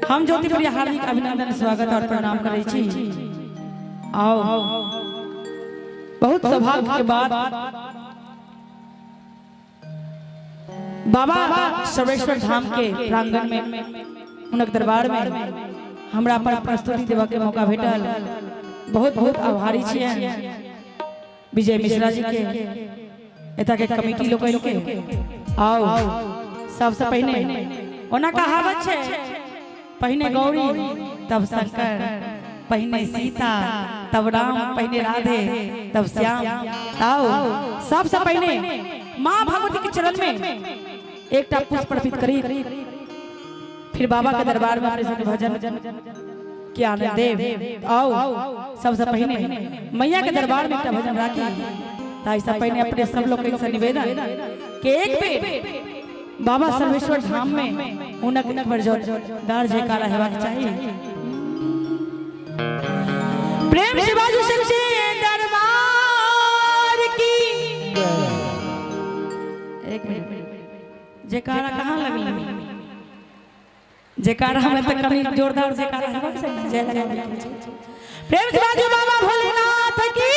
हम ज्योति प्रिया हार्दिक अभिनंदन, स्वागत और प्रणाम करै छी। आओ, बहुत सौभाग्य के बात, बाबा सर्वेश्वर धाम के प्रांगण में, हुनक दरबार में हमरा पर प्रस्तुति देवा के मौका भेटल। बहुत बहुत आभारी छियनि विजय मिश्रा जी के, एतऽ के कमिटी लोकनि के। आओ, सबसे पहिने ओना कहावत छै, पहिने गौरी तब शंकर, पहिने सीता तब राम, पहिने राधे तब श्याम। आओ, सबसे पहिने माँ भगवती के चरण में एकटा पुष्प अर्पित करी, फिर बाबा के दरबार में अपने सबके भजन के आनंद देव। आओ, सबसे पहिने मैया के दरबार में एकटा भजन राखी। ताहि से पहिने अपने सब लोग से निवेदन कि एक बेर बाबा सर्वेश्वर धाम में हुनक एक बेर जोरदार जयकारा हेबाक चाही। प्रेम से बाजू, सच्चे दरबार की। एक मिनट, जयकारा कहाँ लगलै? जयकारा में तऽ कनि जोरदार जयकारा हेबाक चाही, जय लगाबे के छै। प्रेम से बाजू, बाबा भोलेनाथ की।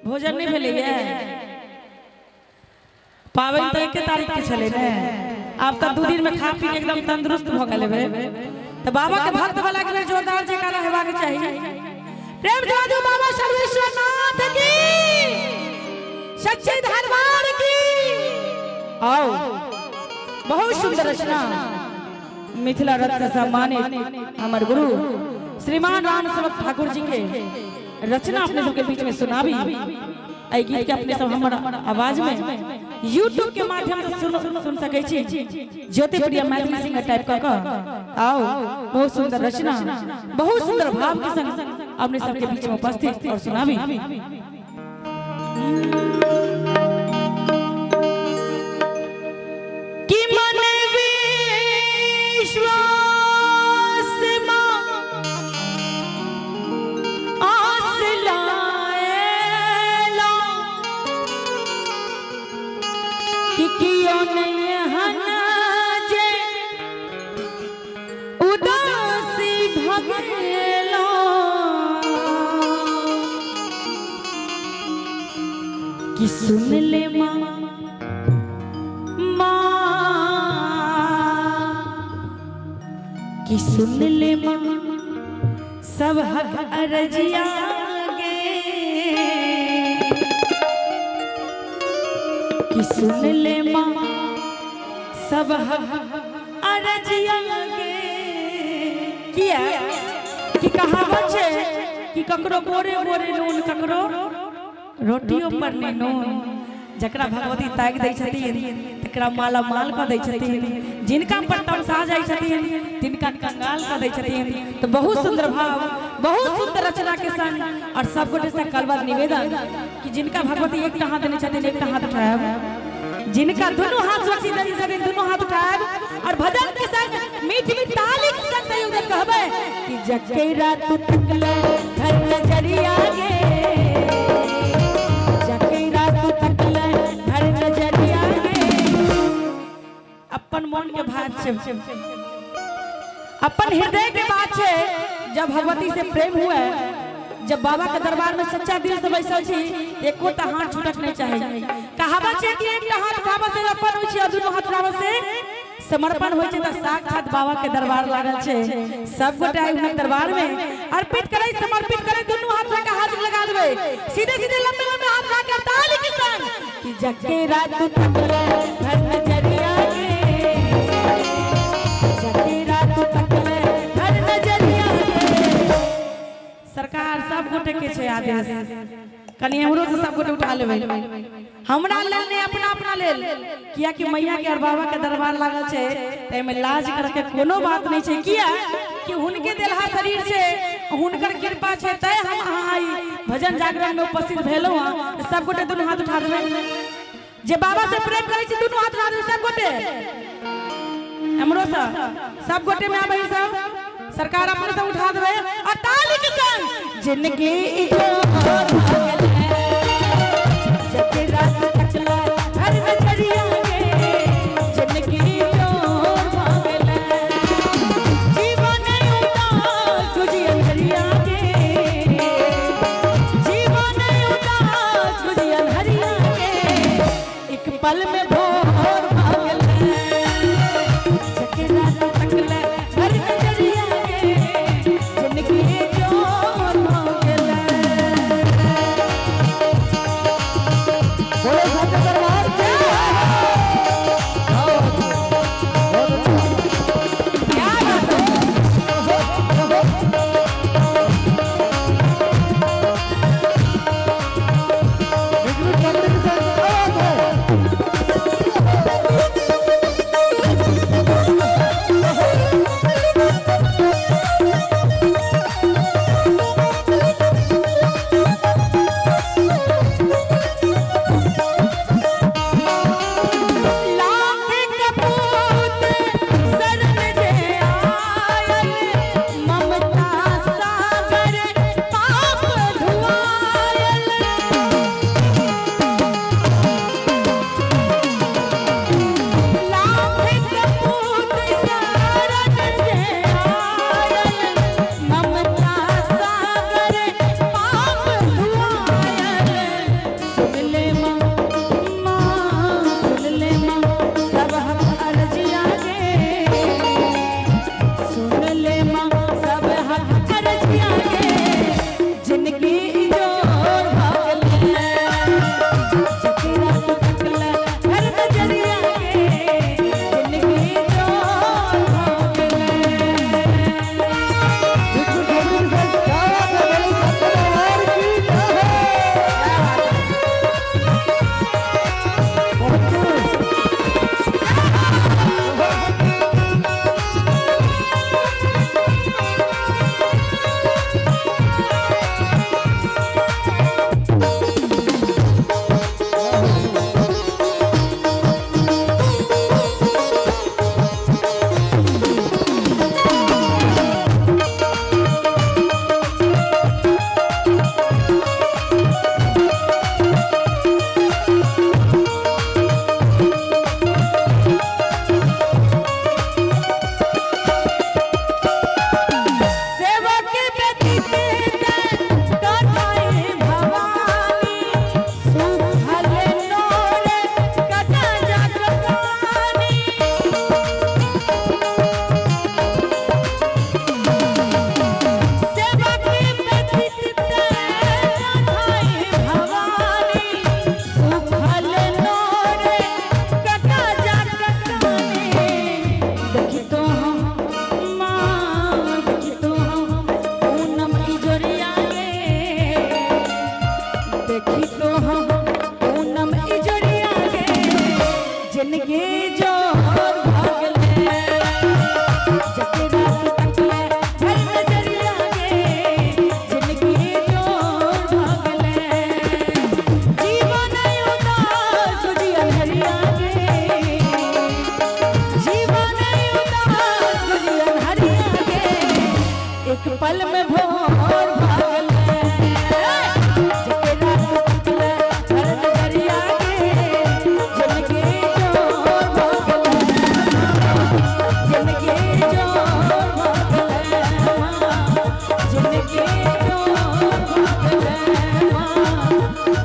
भोजन नहि भेलैए? पाबनि तऽ एके तारीख के छलै ने। आब तऽ 2 दिन में खा पी के एकदम तंदुरुस्त भऽ गेल हेबै। तऽ बाबा के भक्त वाला के बेर जोरदार जयकारा हेबाक चाही। प्रेम से बाजू, बाबा सर्वेश्वर नाथ की, सच्चे दरबार की। आओ, बहुत सुंदर रचना, मिथिला रत्न से सम्मानित हमर गुरु श्रीमान राम सेवक ठाकुर जी के रचना अपने सबके बीच में सुनाबी। एहि गीत के अपने सब हमर आवाज में यूट्यूब के माध्यम से सुन सुन सकै छी, ज्योति प्रिया मैथिली सिंगर टाइप कऽ कऽ। आओ, बहुत सुंदर रचना, बहुत सुंदर भाव के संग अपने सबके बीच में उपस्थित और सुनाबी। कि मन विश्वास माँ आस लाएला कि कियो नहीं हन जे उदासी भगेला, कि सुन ले माँ, माँ, कि सुन ले माँ सब हक अरजिया गे, कि सुन ले माँ सब हक अरजिया गे। किया कि कहावत छै कि ककरो बोरे बोरे नून, ककरो रोटियो पर नहि नून। जकरा भगवती ताकि दै छथिन तकरा माला माल कऽ दै छथिन, जिनका पर तमसा जाइ छथिन तिनका कंगाल कऽ दै छथिन। तऽ बहुत सुंदर भाव, बहुत सुंदर रचना के संग और सब गोटे से कलवर निवेदन कि जिनका भगवती एकटा हाथ देने छथिन, एकटा हाथ उठायब, जिनका दुनू हाथ सुरक्षित देने छथिन, दुनू हाथ उठायब और भजन के संग मीठ मीठ ताली के संग सहयोग देत कहबै कि जकेरा तू तकले घर नजरिया गे, जकेरा तू तकले घर नजरिया गे। अपन मन के बात छै, अपन हृदय के बात छै। जब भगवती से प्रेम हुए, जब बाबा के दरबार में सच्चा दिल से बैसल छी, एकोटा हाथ छूटक नहीं चाही। कहावत छै कि एकटा हाथ उठाबऽ से अपन होइ छै और दुनू हाथ उठाबऽ से समर्पण होइ छै। तऽ साक्षात बाबा के दरबार लागल छै। सब गोटे आइ हुनक दरबार में अर्पित करै, समर्पित करै, दुनू हाथ लगा हाथ लगा देबै, सीधे सीधे लंबे लंबे हाथ लगा के ताली के संग कि जकेरा तू तकले घर नजरिया गे, जकेरा तू तकले घर नजरिया गे। सरकार, सब गोटे के छै आदेश, कनि हमरो से सब गोटे उठा लेबै, हमरा लेल नहि, अपना अपना लेल। कियाकि मैया के और बाबा के दरबार लागल छै, ताहिमे लाज करके कोनो बात नहि छै। किया कि हुनके देलहा शरीर छै, हुनकर कृपा छै, तैं हम अहाँ आई भजन जागरण में उपस्थित भेलहुँ हँ। सब गोटे दुनू हाथ उठा देबै। जे बाबा से प्रेम करै छी, दुनू हाथ उठा देबै सब गोटे। हमरो से सब गोटे माय बहिन सब, सरकार, अपने सब उठा देबै और ताली के संग जिनगी जो भागल है, जकरा तू तकला हर नजरिया गे, जिनगी जो भागल है। पल में भोर भागले। जकरा टूटले हर नजरिया के जिनगी जोर भागले, जिनगी जोर भागले, जिनगी जोर भागले,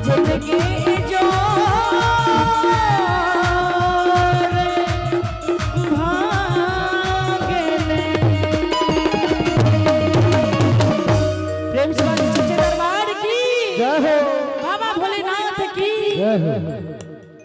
जिनगी जोर भागले। प्रेम से बात, सच्चे दरबार की जय हो, बाबा भोलेनाथ की जय हो।